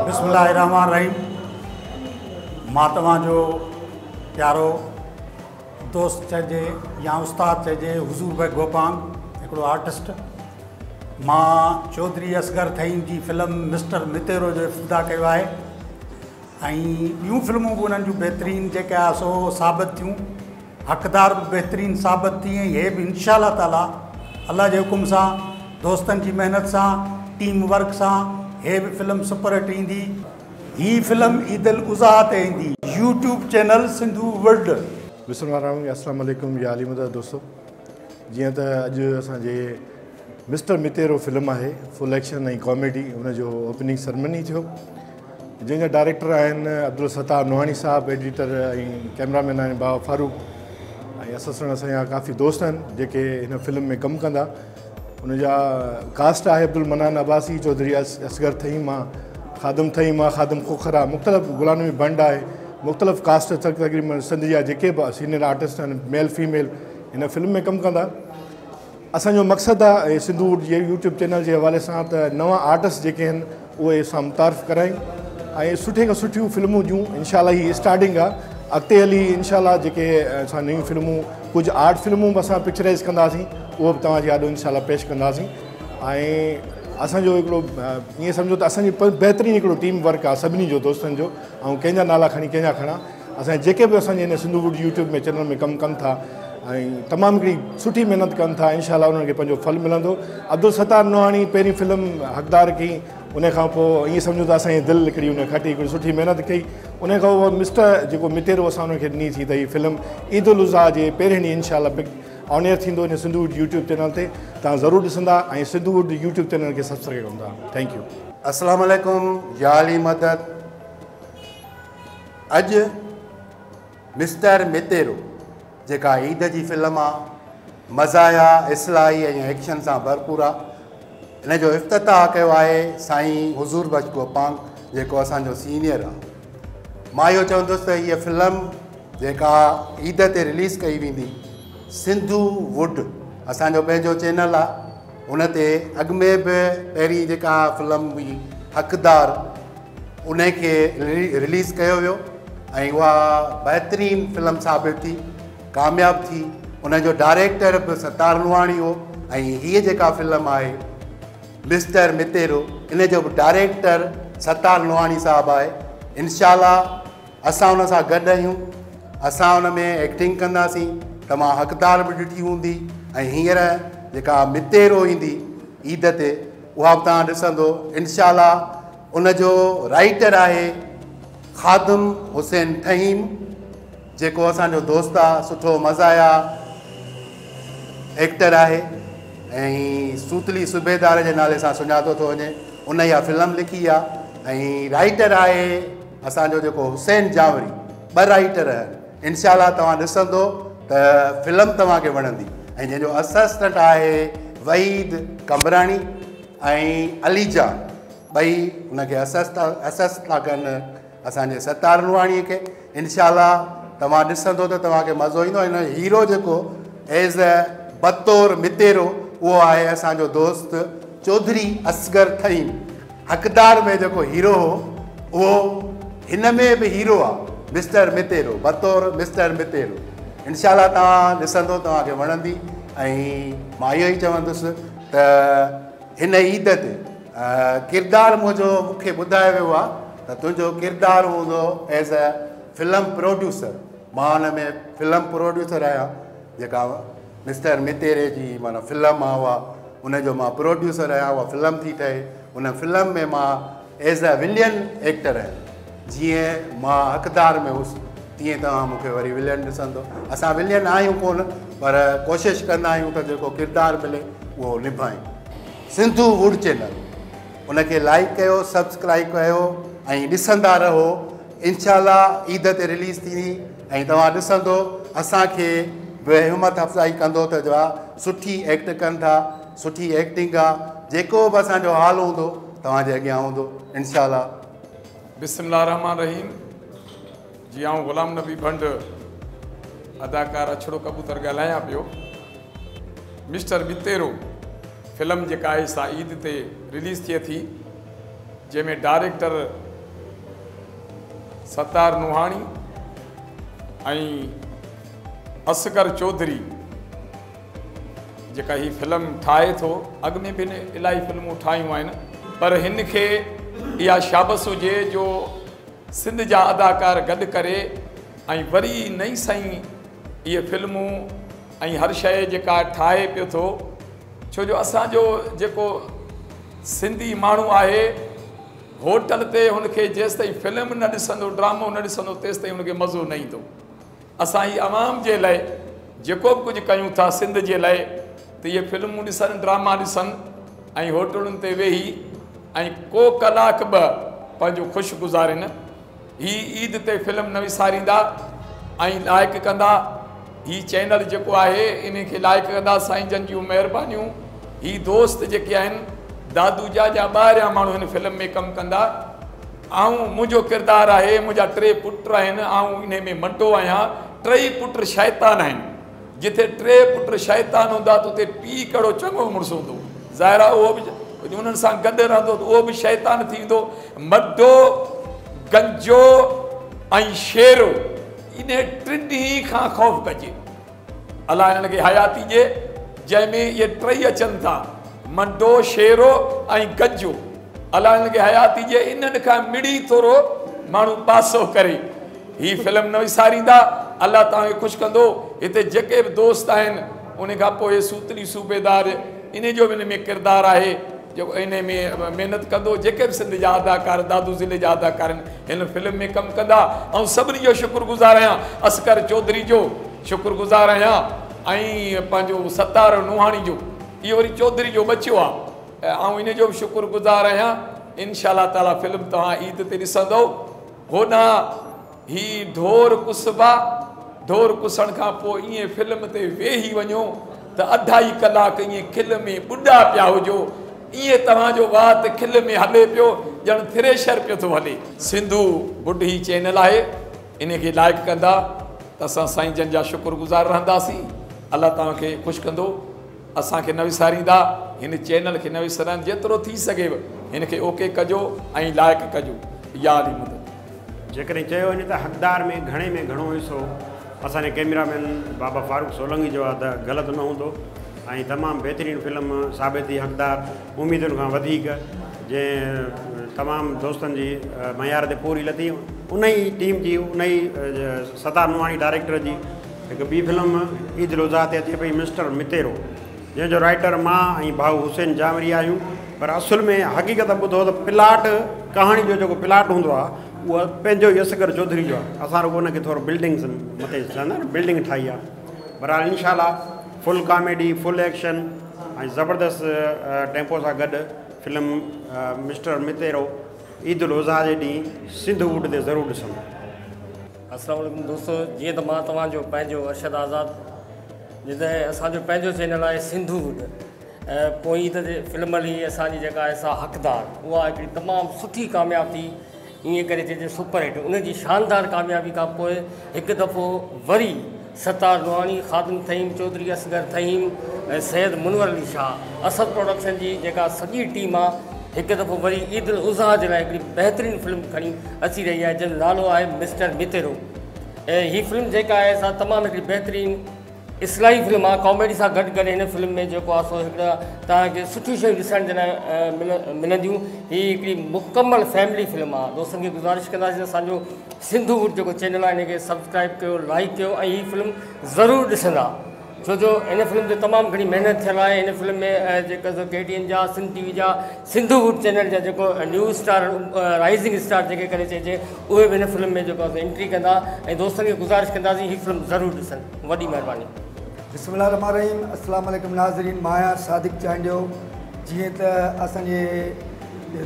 بسم الله الرحمن الرحيم. مان توهان جو پيارو دوست چئجي يا استاد چئجي، حضور بخش گوپانگ، هڪڙو آرٽسٽ. مان چوڌري اصغر ٿهيم جي فلم مسٽر متيرو جو افتتاح ڪيو آهي ۽ ٻيون فلمون به انهن جون بهترين جيڪا آهي سو ثابت ٿيون، حقدار به بهترين ثابت ٿي ۽ هي به انشاء الله تعاليٰ الله جي حڪم سان، دوستن جي محنت سان، ٽيم ورڪ سان هي به فلم سپر هٽ ايندي. هي فلم عيد الاضحيٰ تي ايندي، يوٽيوب چينل سنڌو ورلڊ. بسم الله الرحمن، السلام عليڪم، يا علي مدد. دوستو، جيئن ته اڄ اسان جي مسٽر متيرو فلم آهي، فل ايڪشن ۽ ڪاميڊي، ان جو اوپننگ سرمني ٿيو، جنهن جا ڊائريڪٽر آهن عبدالستار نوحاڻي صاحب، ايڊيٽر ۽ ڪئميرامين آهن بابا فاروق ۽ اسسٽنٽ اسان جا ڪافي دوست آهن جيڪي هن فلم ۾ ڪم ڪندا. ان جا ڪاسٽ آهي عبدالمنان عباسي، چوڌري اصغر ٿهيم آ، خادم ٿهيم آ، خادم کوکر آ، مختلف غلام نبي بنڊ آهي، مختلف ڪاسٽ، تقريبن سنڌ جا جيڪي به سينيئر آرٽسٽ آهن، ميل فيميل، هن فلم ۾ ڪم ڪندا. اسان جو مقصد آهي سنڌو جي يوٽيوب چينل جي حوالي سان ته نوان آرٽسٽ جيڪي آهن اهي اسان متعارف ڪرايون ۽ سٺي کان سٺيون فلمون ڏيون. انشاء الله هي اسٽارٽنگ آهي، اڳتي هلي انشاء الله جيڪي اسان نيون فلمون، ڪجهه آرٽ فلمون به اسان پڪچرائز ڪنداسين، اهو به توهان جي آڏو انشاء الله پيش ڪنداسين. ۽ اسانجو هڪڙو ائين سمجهو ته اسانجي بهترين هڪڙو ٽيم ورڪ آهي سڀني جو، دوستن جو. ۽ ڪنهن جا نالا کڻي ڪنهن جا کڻان، اسان جيڪي به اسانجي هن سنڌو ووڊ يوٽيوب ۾ چينل ۾ ڪم ڪن ٿا ۽ تمام هڪڙي سٺي محنت ڪن ٿا، انشاء الله انهن کي پنهنجو ڦل ملندو. عبدالستار نوحاڻي پهرين فلم حقدار ڪئي، ان کان پوءِ ائين سمجهو ته اسان جي دل هڪڙي ان کٽي، هڪڙي سٺي محنت ڪئي. ان کان پوءِ مسٽر جيڪو متيرو اسان ان کي ڏني ٿي ته هي فلم عيد الاضحيٰ جي پهرين ڏينهن انشاء الله آن ايئر ٿيندو هن سنڌو ووڊ يوٽيوب چينل تي. توهان ضرور ڏسندا ۽ سنڌو ووڊ يوٽيوب چينل کي سبسڪرائب ڪندا. Thank you. السلام عليڪم، يا علي مدد. اڄ مسٽر متيرو جيڪا عيد جي فلم آ، مزايا، اصلاحي ۽ ايڪشن سان ڀرپور آ، ان جو افتتاح ڪيو آهي سائين حضور بخش گوپانگ، جيڪو اسان جو سينيئر آ. مان اهو چوندس ته هيءَ فلم جيڪا عيد تي رليز ڪئي ويندي، سنڌو ووڊ اسان جو پنهنجو چينل آهي، ان تي اڳ ۾ به پهرين جيڪا فلم هئي حقدار، ان کي رليز ڪيو ويو ۽ اها بهترين فلم ثابت ٿي، ڪامياب ٿي. ان جو ڊائريڪٽر به ستار نوحاڻي هو ۽ هيءَ جيڪا فلم آهي مسٽر متيرو، ان جو به ڊائريڪٽر ستار نوحاڻي صاحب آهي. انشاء اسان ان سان گڏ آهيون، اسان ان ۾ ايڪٽنگ ڪنداسين. توهان حقدار به ڏٺي هوندي ۽ هينئر جيڪا متيرو ايندي عيد تي، اها به توهان ڏسندو انشاء. ان جو رائٽر آهي خادم حسين ٿهيم، جيڪو اسان جو دوست آهي، سٺو مزايا ايڪٽر آهي ۽ سوتلي صوبيدار جي نالي سان سڃاتو ٿو وڃي. ان اها فلم لکي آهي ۽ رائٽر آهي اسان جو جيڪو حسين جاوري. ٻه رائٽر آهن. انشاء توهان ڏسندو ته فلم توهان کي وڻندي. ۽ جنهن جو اسسٽنٽ آهي وحيد قمبراڻي ۽ علي جان، ٻئي هن کي اسسٽ ٿا ڪن اسان جي ستار نوحاڻيءَ کي. انشاء توهان ڏسندو ته توهان کي مزو ايندو. هن هيرو جيڪو ايز بطور متيرو، اهو آهي اسان جو دوست چوڌري اصغر ٿهيم. حقدار ۾ جيڪو هيرو هو، اهو هن ۾ به هيرو آهي، مسٽر متيرو، بطور مسٽر متيرو. انشاء توهان ڏسندو، توهان کي وڻندي. ۽ مان اهو ئي چوندس ته هن عيد تي ڪردار منهنجو مون کي ٻڌايو ويو آهي ته تنهنجو ڪردار هوندو ايز ا فلم پروڊيوسر. مان هن ۾ فلم پروڊيوسر آهيان. جيڪا مسٽر متيري جي معنيٰ فلم آهي اها، ان جو مان پروڊيوسر آهيان. اها فلم ٿي ٺهي، ان فلم ۾ مان ايز ا ولين ايڪٽر آهيان. جيئن مان حقدار ۾ هئس، تيئن توهان مون کي وري ولين ڏسندو. اسان ولين آهيون ڪونه، پر ڪوشش ڪندا آهيون ته جيڪو ڪردار ملي اهو نڀايون. سنڌو ووڊ چينل، ان کي لائيڪ ڪيو، سبسڪرائب ڪيو ۽ ڏسندا رهو. انشاء عيد تي رليز ٿيندي ۽ توهان ڏسندو، اسان کي به همت افزائي ڪندو ته جو سٺي ايڪٽ ڪن ٿا، سٺي ايڪٽنگ آهي. جيڪو به اسان جو حال هوندو، توهان جي اڳيان هوندو انشاء. بسم الله الرحمن الرحيم. جي آئون غلام نبي ڀنڊ، اداڪار اڇڙو ڪبوتر ڳالهايان پيو. مسٽر متيرو فلم جيڪا آهي سا عيد تي رليز ٿئي ٿي، جنهن ۾ ڊائريڪٽر ستار نوحاڻي ۽ اصغر چوڌري جيڪا هي فلم ٺاهي ٿو. اڳ ۾ به هن الاهي فلمون ٺاهيون آهن، پر هن کي اها شابس هجي جو سنڌ جا اداڪار گڏ ڪري ۽ وري نئين سائين اهي فلمون ۽ هر شيءِ جيڪا ٺاهي پيو ٿو. ڇو جو اسان جو جيڪو سنڌي ماڻهو آهي هوٽل تي هن کي جيستائين فلم نه ڏسندو، ڊرامو نه ڏسندو، تيستائين هن کي مزو نه ايندو. اسان هي عوام جي لاءِ جيڪو به ڪجهه ڪيون ٿا سنڌ جي لاءِ، ته اهي فلمون ڏسن، ڊراما ڏسن ۽ هوٽلن تي ويهي ۽ ڪو ڪلاڪ ٻه پنهنجو خوش گذارين. هي عيد تي فلم نه وساريندا ۽ لائيڪ ڪندا. هي چينل جيڪو آهي ان کي لائيڪ ڪندا. سائين جن جون مهربانيون. هي دوست جيڪي آهن دادو جا يا ٻاهريان ماڻهو هن فلم ۾ ڪم ڪندا. آئون منهنجو ڪردار آهي، منهنجا 3 پٽ آهن، آئون ان ۾ منڊو آهيان. 3 پٽ شيطان آهن. جتي 3 پٽ شيطان هوندا ته اتي پيءُ ڪهڙو چڱو مڙس هوندو. ظاهر آهي اهو به انهن سان گڏ رهندو ته اهو به شيطان ٿي ويندو. مڊو، گنجو ۽ شيرو، ان ٽنهي کان خوف ڪجي. الله هنن کي حياتي ڏئي جنهن ۾ اهي ٽئي اچن ٿا، منڊو، شيرو ۽ گنجو. الله هنن کي حياتي ڏئي، انهن کان مڙي ٿورو ماڻهو پاسو ڪري. هي فلم نه وساريندا. الله توهان کي خوش ڪندو. هتي جيڪي به دوست آهن، ان کان پوءِ سوتلي صوبيدار، ان جو به ان ۾ ڪردار آهي جيڪو ان ۾ محنت ڪندو. جيڪي به سنڌ جا اداڪار، دادو ضلعي جا اداڪار آهن، هن فلم ۾ ڪم ڪندا. ۽ سڀني جو شڪرگذار آهيان. اصغر چوڌري جو شڪرگذار آهيان ۽ پنهنجو ستار نوحاڻي جو، اهو وري چوڌري جو ٻچو آهي، آئون ان جو به شڪرگذار آهيان. انشا الله تعاليٰ فلم توهان عيد تي ڏسندؤ. هوڏان هي ڍور ڪسبا، ڍور ڪسڻ کان پوءِ ائين فلم تي ويهي وڃو ته 2.5 ڪلاڪ ائين کل ۾ ٻڏا پيا هجو، ائين توهان جو وات کل ۾ هلي پيو ڄڻ ٿريشر پيو ٿو هلي. سنڌو ووڊ هي چينل آهي، ان کي لائيڪ ڪندا ته اسان سائين جن جا شڪرگذار رهنداسين. الله توهان کي خوش ڪندو. اسان کي نه وساريندا، هن چينل کي نه وسارائن. جيترو ٿي سگهي هن کي اوڪي ڪجو ۽ لائيڪ ڪجو. يا علي مدد. جيڪڏهن چيو وڃي ته حقدار ۾ گهڻي ۾ گهڻو حصو اسان جي ڪئميرامين بابا فاروق سولنگي جو آهي ته غلط نه هوندو. ۽ تمام بهترين فلم ثابت ٿي، حقدار اميدن کان وڌيڪ، جنهن تمام دوستن جي معيار تي پوري لٿي. ان ئي ٽيم جي، ان ئي ستار نوحاڻي ڊائريڪٽر جي هڪ ٻي فلم عيد الاضحيٰ تي اچي پئي، مسٽر متيرو، جنهن جو رائٽر مان ۽ ڀائو حسين جامري آهيون. پر اصل ۾ حقيقت ٻڌو ته پلاٽ، ڪهاڻي جو جيڪو پلاٽ هوندو آهي اهو پنهنجو ئي اصغر چوڌري جو آهي. اسان رڳو ان کي ٿورو بلڊنگس مٿي چوندا آهن، بلڊنگ ٺاهي آهي. بهرحال انشا الله فل ڪاميڊي، فل ايڪشن ۽ زبردست ٽيمپو سان گڏ فلم مسٽر متيرو عيد الاضحيٰ جي ڏينهن سنڌو ووڊ تي ضرور ڏسندو. السلام علیڪم دوستو، جيئن ته مان توهان جو پنهنجو ارشد آزاد، جتي اسان جو پنهنجو چينل آهي سنڌو ووڊ، ۽ پوءِ عيد جي فلم هلي اسان جي جيڪا آهي سا حقدار، اها هڪڙي تمام سٺي ڪامياب ٿي، ائين ڪري چئجي سپر هٽ. ان جي شاندار ڪاميابي کان پوءِ هڪ دفعو وري ستار نوحاڻي، خادم ٿهيم، چوڌري اصغر ٿهيم ۽ سيد منور علي شاهه، اسد پروڊڪشن جي جيڪا سڄي ٽيم آهي، هڪ دفعو وري عيد الاضحيٰ جي لاءِ هڪڙي بهترين فلم کڻي اچي رهي آهي، جنهن جو نالو آهي مسٽر متيرو. ۽ هي فلم جيڪا آهي سا تمام هڪڙي بهترين اصلاحي فلم آهي. ڪاميڊي سان گڏ گڏ هن فلم ۾ جيڪو آهي سو هڪڙا توهان کي سٺيون شيون ڏسڻ جي لاءِ ملنديون. هي هڪڙي مڪمل فيملي فلم آهي. دوستن کي گذارش ڪنداسين اسان جو سنڌو ووڊ جيڪو چينل آهي هن کي سبسڪرائب ڪيو، لائيڪ ڪيو ۽ هي فلم ضرور ڏسندا، ڇو جو هن فلم تي تمام گهڻي محنت ٿيل آهي. هن فلم ۾ جيڪا سو ڪي ٽي اين جا، سنڌ ٽي وي جا، سنڌو ووڊ چينل جا جيڪو نيو اسٽار، رائزنگ اسٽار جيڪي ڪري چئجي، اهي به هن فلم ۾ جيڪو آهي انٽري ڪندا ۽ دوستن کي گذارش ڪنداسين هي فلم ضرور ڏسن. وڏي مهرباني. بسم الله الرحمن الرحيم. السلام علیڪم ناظرين، مان آهيان صادق چانڊيو. جيئن ته اسان جي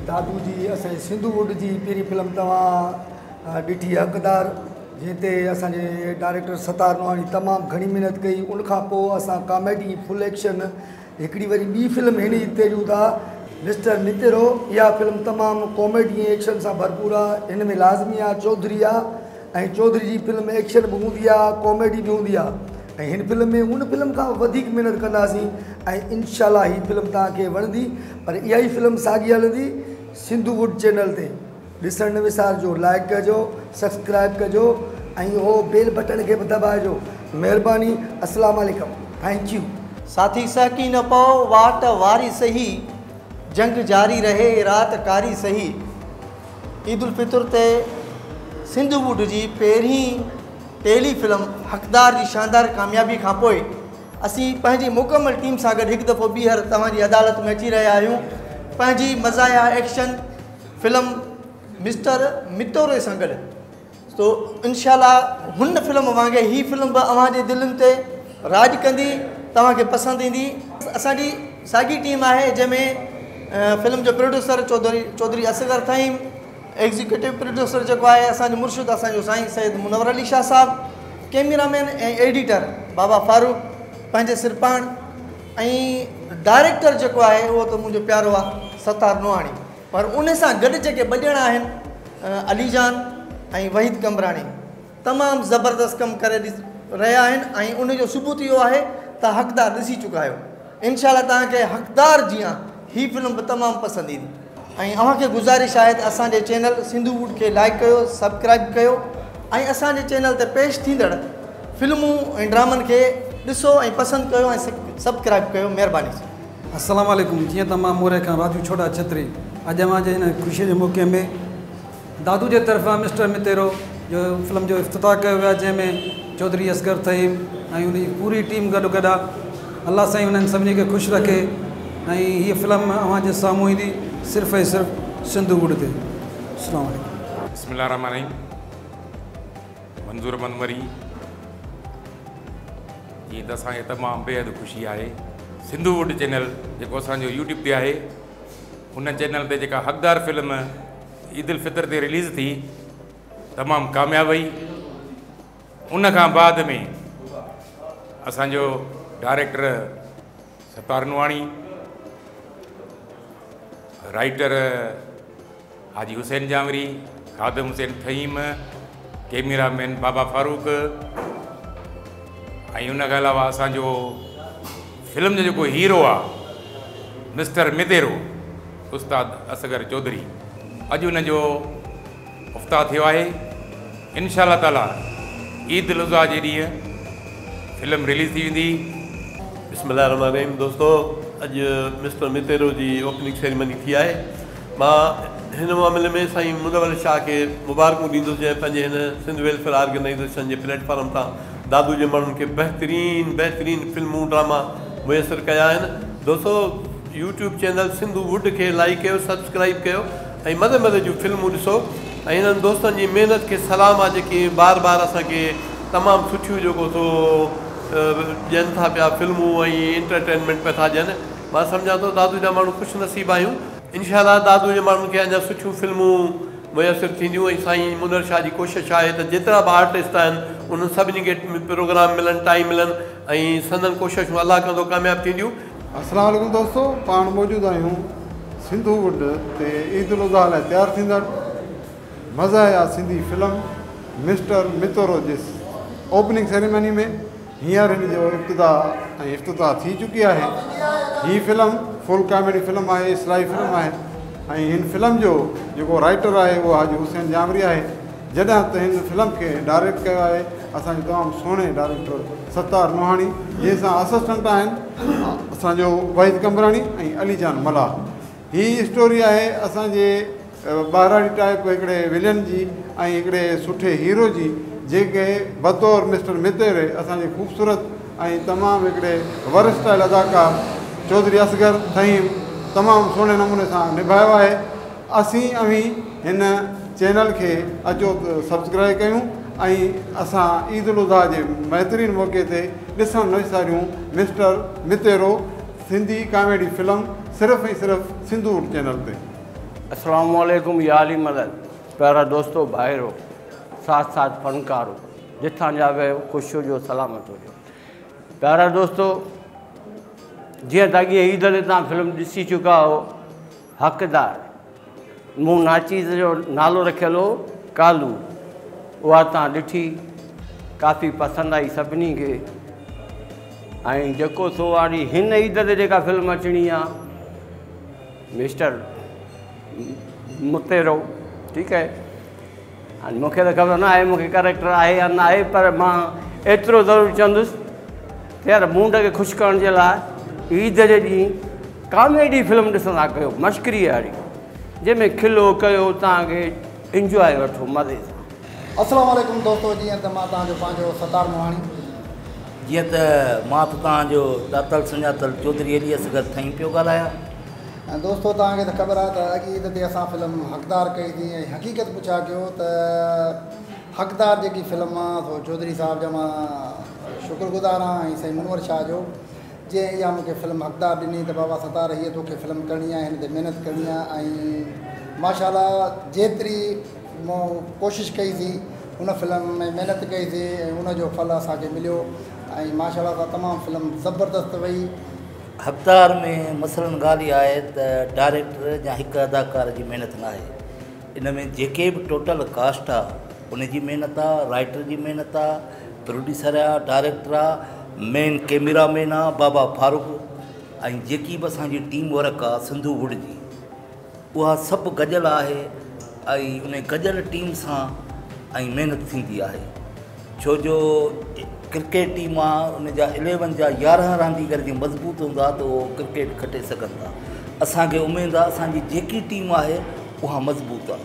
دادو جي، اسان جي سنڌو ووڊ جي پهرين فلم توهان ڏٺي حقدار، جنهن تي اسان جي ڊائريڪٽر ستار نوحاڻي تمام گهڻي محنت ڪئي. ان کان پوءِ اسان ڪاميڊي فل ايڪشن هڪڙي وري ٻي فلم هن عيد تي ڏيون ٿا، مسٽر متيرو. اها فلم تمام ڪاميڊي ۽ ايڪشن سان ڀرپور آهي. هن ۾ لازمي آهي چوڌري آهي ۽ چوڌري جي فلم ايڪشن به هوندي آهي، ڪاميڊي به هوندي آهي ۽ هن فلم ۾ ان فلم کان وڌيڪ محنت ڪنداسين ۽ انشا الله هيءَ فلم توهان کي وڻندي. پر اها ئي فلم ساڳي هلندي سنڌو ووڊ چينل تي. ڏسڻ نه وسارجو، لائيڪ ڪجو، سبسڪرائيب ڪجو ۽ اهو بيل بٽڻ کي به دٻائجو. مهرباني. السلام عليڪم. Thank you. ساٿي سهڪي نه پئو واٽ واري سهي، جنگ جاري رهي رات ڪاري سهي. عيد الفطر تي سنڌ ووڊ جي پهرين ٽيلي فلم حقدار جي شاندار ڪاميابي کانپوء اسين پنهنجي مڪمل ٽيم سان گڏ هڪ دفعو ٻيهر توهان جي عدالت ۾ اچي رهيا آهيون پنهنجي مزاحيه ايڪشن فلم مسٽر متوري سان گڏ. سو انشاء الله هن فلم وانگي هي فلم به اوهان جي دلين تي راڄ ڪندي، توهان کي پسند ايندي. اسان جي ساڳي ٽيم آهي جنهن ۾ فلم جو producer Chaudhry Asghar Thaheem, executive producer جيڪو آهي اسان جو مرشد اسان جو سائين سيد منور علي شاهه صاحب، ڪيميرا مين ۽ ايڊيٽر بابا فاروق پنهنجي سر پاڻ ۽ ڊائريڪٽر جيڪو آهي اهو ته منهنجو پيارو آهي ستار نوحاڻي. پر ان سان گڏ جيڪي ٻه ڄڻا آهن علي جان ۽ وحيد قمبراڻي تمام زبردست ڪم ڪري رهيا آهن ۽ ان جو ثبوت اهو آهي ته حقدار ڏسي چڪا آهيو. انشاء الله توهان کي حقدار جيان هي فلم به تمام پسند ايندي. ۽ اوهان کي گذارش آهي ته اسان جي چينل سنڌو ووڊ کي لائيڪ ڪيو، سبسڪرائيب ڪيو ۽ اسان جي چينل تي پيش ٿيندڙ فلمون ۽ ڊرامن کي ڏسو ۽ پسند ڪيو ۽ سبسڪرائيب ڪيو. مهرباني. السلام عليڪم جيئن ته مان موري کان راجو ڇوڏا ڇتري اڄ اوهان جي هن خوشي جي موقعي ۾ دادو جي طرفان مسٽر متيرو جو فلم جو افتتاح ڪيو ويو آهي جنهن ۾ چوڌري اصغر ٿهيم ۽ ان جي پوري ٽيم گڏو گڏ آهي الله سائين انهن سڀني کي خوش رکي ۽ هيء فلم اوهان جي سامهون ايندي صرف ۽ صرف سنڌو ووڊ تي السلام عليڪم. بسم الله الرحمٰن الرحيم منظور احمد مري جيئن ته اسان کي تمام بيحد خوشي آهي سنڌو ووڊ چينل جيڪو اسان جو يوٽيوب تي آهي ان چينل تي جيڪا حقدار فلم عيد الفطر تي رليز ٿي تمام ڪامياب وئي ان کان بعد ۾ اسان جو ڊائريڪٽر ستار نوحاڻي، رائيٽر حاجي حسين جانوري، خادم حسين ٿهيم، ڪيميرا مين بابا فاروق ۽ ان کان علاوه اسان جو فلم جو جيڪو هيرو آ مسٽر متيرو استاد اصغر چوڌري اڄ ان جو افتتاح ٿيو آهي. انشاء الله تعالي عيد الاضحيٰ جي ڏينهن فلم رليز ٿي ويندي. بسم الله الرحمٰن الرحيم دوستو اڄ مسٽر متيرو جي اوپننگ سيريمني ٿي آهي مان هن معاملي ۾ سائين منور شاهه کي مبارڪون ڏيندس جنهن پنهنجي هن سنڌ ويلفيئر آرگنائيزيشن جي پليٽ فارم تان دادو جي ماڻهن کي بهترين بهترين فلمون ڊراما ميسر ڪيا آهن دوستو يوٽيوب چينل سنڌو ووڊ کي لائيڪ ڪيو سبسڪرائيب ڪيو ۽ مزي مزي جون فلمون ڏسو ۽ هنن دوستن جي محنت کي سلام آ جيڪي بار بار اسان کي تمام سٺيون جيڪو سو ڏين ٿا پيا فلمون ۽ انٽرٽينمينٽ پيا ٿا ڏين مان سمجهان ٿو دادو جا ماڻهو خوش نصيب آهيون انشاء الله دادو جي ماڻهن کي اڃا سٺيون فلمون ميسر ٿينديون ۽ سائين منور شاهه جي ڪوشش آهي ته جيترا به آرٽسٽ آهن انهن سڀني کي پروگرام ملن ٽائيم ملن ۽ سندن ڪوششون الله ڪندو ڪامياب ٿينديون. السلام عليڪم دوستو پاڻ موجود آهيون سنڌو ووڊ تي عيد الاضحيٰ لاء تيار ٿيندڙ مزاحيه سنڌي فلم مسٽر متورو جي اوپننگ سيريمني ۾ هينئر هن جو ابتدا ۽ افتتاح ٿي چڪي آهي. هي فلم فل ڪاميڊي فلم آهي، اصلاحي فلم آهي ۽ هن فلم جو جيڪو رائيٽر آهي اهو حاجي حسين ڄامري آهي جڏهن ته هن فلم کي ڊائريڪٽ ڪيو آهي اسان جي تمام سهڻي ڊائريڪٽر ستار نوحاڻي جنهن سان اسسٽنٽ آهن اسان جو وحيد قمبراڻي ۽ علي جان ملاح. هي اسٽوري آهي اسان جي ٻهراڙي ٽائيپ هڪڙي ولين جي ۽ هڪڙي سٺي هيرو جي جيڪي بطور مسٽر متيري اسان جي خوبصورت ۽ تمام هڪڙي ورسٽائل اداڪار چوڌري اصغر ٿهيم تمام سهڻي نموني سان نڀايو آهي. اسين اوهين هن چينل کي اچو ته سبسڪرائيب ڪيون ۽ اسان عيد الاضحيٰ جي بهترين موقعي تي ڏسڻ نه وساريون مسٽر متيرو سنڌي ڪاميڊي فلم صرف ۽ صرف سنڌو ووڊ چينل تي. السلام عليڪم يا علي مدد پيارا دوستو ڀائرو ساٿ ساٿ فنڪارو جتان جا به آهيو خوش هجو سلامت هجو پيارا دوستو جيئن ته اڳئين عيد تي توهان فلم ڏسي چڪا هو حقدار مون ناچيز جو نالو رکيل هو ڪالو اها توهان ڏٺي ڪافي پسند آئي سڀني کي ۽ جيڪو سو واري هن عيد تي جيڪا فلم اچڻي آ مسٽر متيرو ٺيڪ آهي. هاڻي مون کي ته خبر نه آهي مون کي ڪريڪٽر آهي يا نه آهي، پر مان ايترو ضرور چوندس ته يار مونڊ کي خوش ڪرڻ جي لاء عيد جي ڏينهن ڪاميڊي فلم ڏسندا ڪيو، مشڪري واري، جنهن ۾ کلو ڪيو، توهان کي انجواء وٺو مزي سان. السلام عليڪم دوستو، جيئن ته مان توهان جو پنهنجو ستار نوحاڻي. جيئن ته مان ته توهان جو ڄاتل سڃاتل چوڌري علي اصغر ٿهيم پيو ڳالهايان. ۽ دوستو توهان کي ته خبر آهي ته اڳي عيد تي اسان فلم حقدار ڪئي ٿي ۽ حقيقت پڇا ڪيو ته حقدار جيڪي فلم آ سو چوڌري صاحب جا مان شڪر گذار آهيان ۽ سائين منور شاهه جو جنهن اها مون کي فلم حقدار ڏني ته بابا ستار هيء توکي فلم ڪرڻي آهي هن تي محنت ڪرڻي آهي ۽ ماشاء الله جيتري مون ڪوشش ڪئي سي ان فلم ۾ محنت ڪئي سي ۽ ان جو ڦل اسان کي مليو ۽ ماشاء الله سان تمام فلم زبردست وئي. حقدار ۾ مثلاً ڳالهه اها آهي ته ڊائريڪٽر يا هڪ اداڪار جي محنت ناهي، ان ۾ جيڪي به ٽوٽل ڪاسٽ آ ان جي محنت آ، رائيٽر جي محنت آ، پروڊيوسر آ، ڊائريڪٽر آ، مين ڪيميرا مين آ بابا فاروق ۽ جيڪي به اسان جي ٽيم ورڪ آ سنڌو ووڊ جي اها سڀ گڏيل آهي ۽ ان گڏيل ٽيم سان ۽ محنت ٿيندي آهي ڇو جو ڪرڪيٽ ٽيم آ ان جا اليون جا 11 رانديگر جي مضبوط هوندا ته اهو ڪرڪيٽ کٽي سگهن ٿا. اسان کي اميد آ اسان جي جيڪي ٽيم آهي اها مضبوط آ.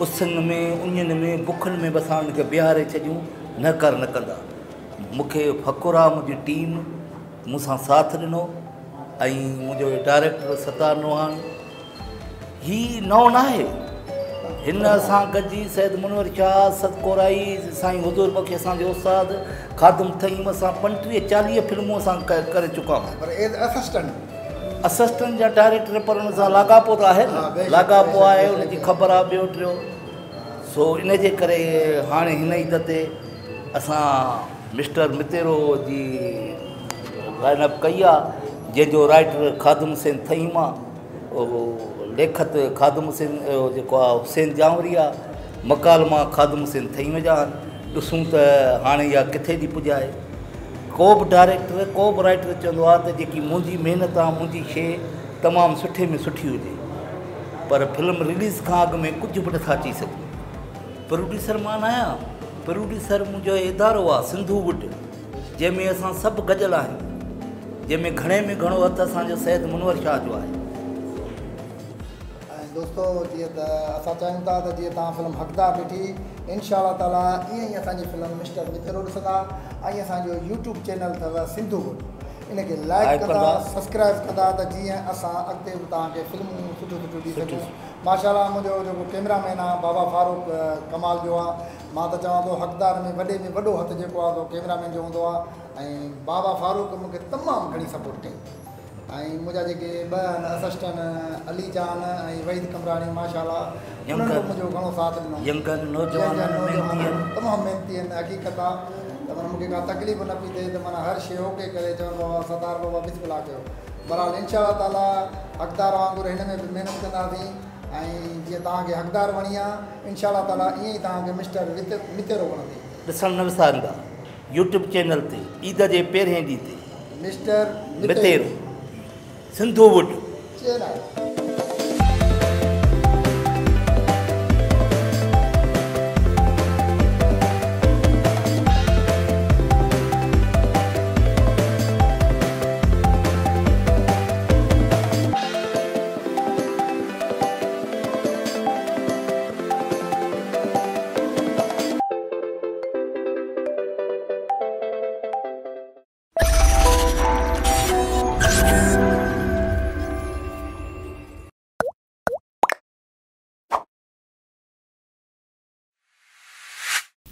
اسن ۾ اڃن ۾ بکن ۾ به اسان ان کي بيهاري ڇڏيون نه ڪر نه ڪندا. مون کي فخر آ منهنجي ٽيم مون سان ساٿ ڏنو ۽ منهنجو ڊائريڪٽر ستار نوحاڻي هي نئون ناهي، هن سان گڏجي سيد منور شاهه، اسد ڪورائي، سائين حضور بخش اسان جو استاد، خادم ٿهيم اسان 35 40 فلمون اسان ڪري چڪا آهيون. پر ايز اسسٽنٽ. اسسٽنٽ جا ڊائريڪٽر پر ان سان لاڳاپو ته آهي نه، لاڳاپو آهي ان جي خبر آهي ٻيو ٽيو، سو ان جي ڪري هاڻي هن عيد تي اسان مسٽر متيرو جي لائن اپ ڪئي آهي، جنهن جو رائيٽر خادم حسين ٿهيم آهي، ليکت خادم حسين جيڪو آهي حسين جانوري آهي، مڪالما خادم حسين ٿهيم جا آهن. ڏسون ته هاڻي اها ڪٿي ٿي پڄائي. ڪو به ڊائريڪٽر ڪو به رائيٽر چوندو آهي ته جيڪي منهنجي محنت آهي منهنجي شيء تمام سٺي ۾ سٺي هجي، پر فلم رليز کان اڳ ۾ ڪجهه به نٿا چئي سگهون. پروڊيوسر مان نه آهيان، پروڊيوسر منهنجو ادارو آهي سنڌو ووڊ، جنهن ۾ اسان سڀ گڏيل آهيون، جنهن ۾ گهڻي ۾ گهڻو هٿ اسان جو سيد منور شاهه جو آهي. ۽ دوستو جيئن ته اسان چاهيون ٿا ته جيئن توهان فلم حقدار ڏٺي انشاء الله تعالي ائين ئي اسان جي فلم مسٽر متيرو ڏسندا ۽ اسان جو يوٽيوب چينل اٿو سنڌو ووڊ ان کي لائڪ ڪندا سبسڪرائب ڪندا ته جيئن اسان اڳتي به توهان کي فلمون سٺيون سٺيون ڏئي سگهون. ماشاء الله منهنجو جيڪو ڪيمرا مين آ بابا فاروق ڪمال جو آ مان ته چوان ٿو حقدار ۾ وڏي ۾ وڏو هٿ جيڪو آ سو ڪيمرا مين جو هوندو آ ۽ بابا فاروق مون کي تمام گهڻي سپورٽ ڪئي ۽ منهنجا جيڪي ٻه آهن اسسٽنٽ علي جان ۽ وحيد قمبراڻي ماشاء الله انهن به منهنجو گهڻو ساٿ ڏنو. ينگن نوجوانن محنتي آهن. تمام محنتي آهن حقيقت آ ته معنيٰ مون کي ڪا تڪليف نه پئي ٿئي ته معنيٰ هر شيء اوڪي ڪري چون بابا ستار بابا بسم الله ڪيو. بهرحال انشاء الله تعالي حقدار وانگر هن ۾ به محنت ڪنداسين ۽ جيئن توهان کي حقدار وڻي آ انشاء الله تعالي ائين ئي توهان کي مسٽر متيرو وڻندي. ڏسڻ نه وساريندا يوٽيوب چينل تي عيد جي پهرين ڏينهن تي مسٽر متيرو سنڌو ووڊ چينل.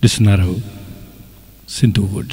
ڏسندا رهو سنڌو ووڊ.